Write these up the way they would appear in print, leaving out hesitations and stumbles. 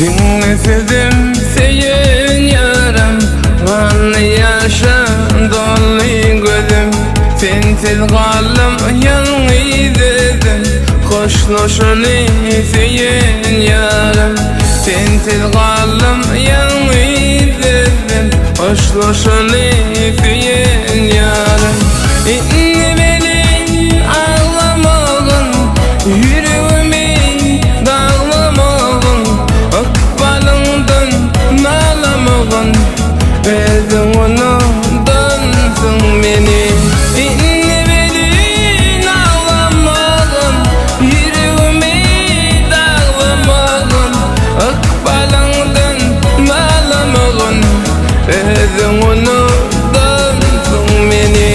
Diňle sözüm söýen ýarym Ganly ýaşa doldy gözüm Sensiz galdym ýalňyz özüm Hoşlaşaly söýen ýarym Sensiz galdym ýalňyz özüm Hoşlaşaly söýen ýarym Indi meni aglamagyn Ýüregimi daglamagyn Ykbalyňdan nalamagyn Özüň unudansyň meni Indi meni aglamagyn Ýüregimi daglamagyn Ykbalyňdan nalamagyn Özüň unudansyň meni.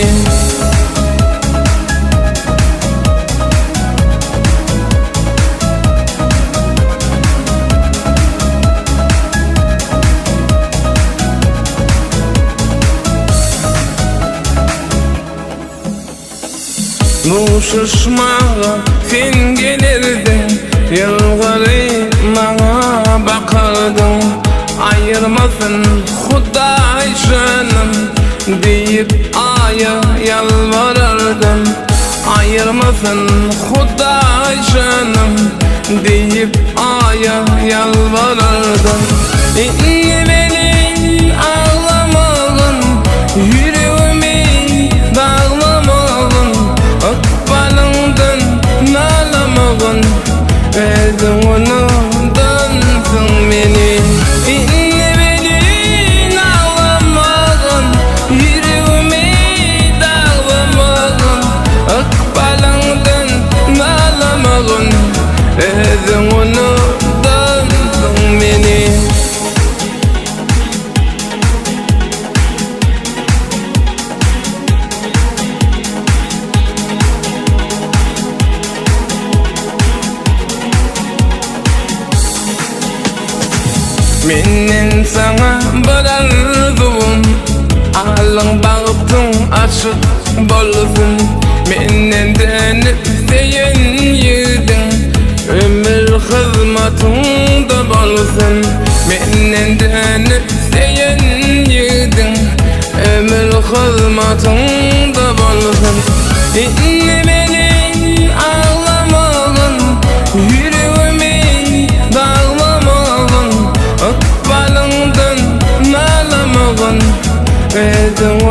Duşuşmaga sen gelerdiň, Ýylgyryp maňa bakardyň. Aýyrmasyn Hudaý janym diýip Aýa ýalbarardym. Aýyrmasyn Hudaý janym diýip Aýa ýalbarardym. Indi meni aglamagyn, ýüregimi daglamagyn, ykbalyňdan nalamagyn, özüň unudansyň meni. Indi meni aglamagyn, ýüregimi daglamagyn, ykbalyňdan nalamagyn, özüň unudansyň meni. Menden saňa bir arzuwym Alyň bagtyň açyk bolsun Menden dönüp söýen ýigidiň Ömür hyzmatyňda bolsun Menden dönüp söýen ýigidiň Ömür hyzmatyňda bolsun Indi meni aglamagyn Ýüregimi daglamagyn Ykbalyňdan nalamagyn Özüň.